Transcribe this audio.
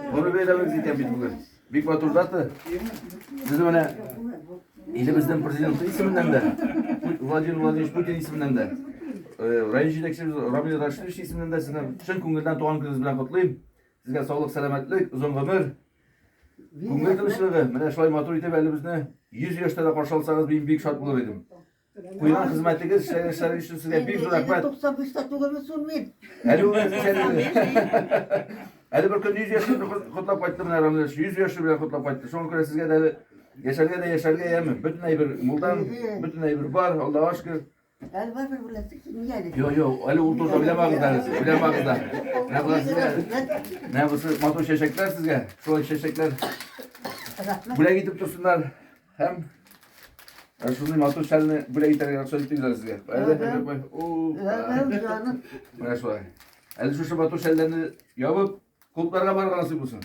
Гомер бәйрәмегез икән бит бүген. Бик матур дата. Сезне менә илебезнең президенты исеменнән дә, Владимир Владимирович Путин исеменнән дә, э, район җитәкчебез Рамил Рашидович исеменнән дә сезне чын күңелдән туган көнегез белән котлыйм. Сезгә саулык, сәламәтлек, озын гомер, күңел тынычлыгы. Менә шулай матур итеп әле безне 100 яшьтә дә каршы алсагыз, мин бик шат булыр идем. Куйган хезмәтегез, эшләгән эшләрегез өчен сезгә бик зур рәхмәт. 95-тә түгелме соң мин? Әле ул Әле бер көн 100 яшен котлап кайтты менә Рамил 100 яше белән котлап кайтты. Шуңа күрә сезгә дә әле яшәргә дә яшәргә яме. Бөтен әйбер мулдан, бөтен әйбер бар, Аллага шөкер. Әле барыбер беләсең, нигә әле? Юк, юк, әле ул турыда уйламагыз әле сез, уйламагыз да. Менә болар сезгә, менә бусы матур чәчәкләр сезгә, шулай чәчәкләр бүләк итеп торсыннар. Һәм ә шундый матур шәлне бүләк итәргә рөхсәт итегез сезгә. Менә шулай. Әле шушы матур шәлләрне ябып, клубларга барырга насыйп булсын.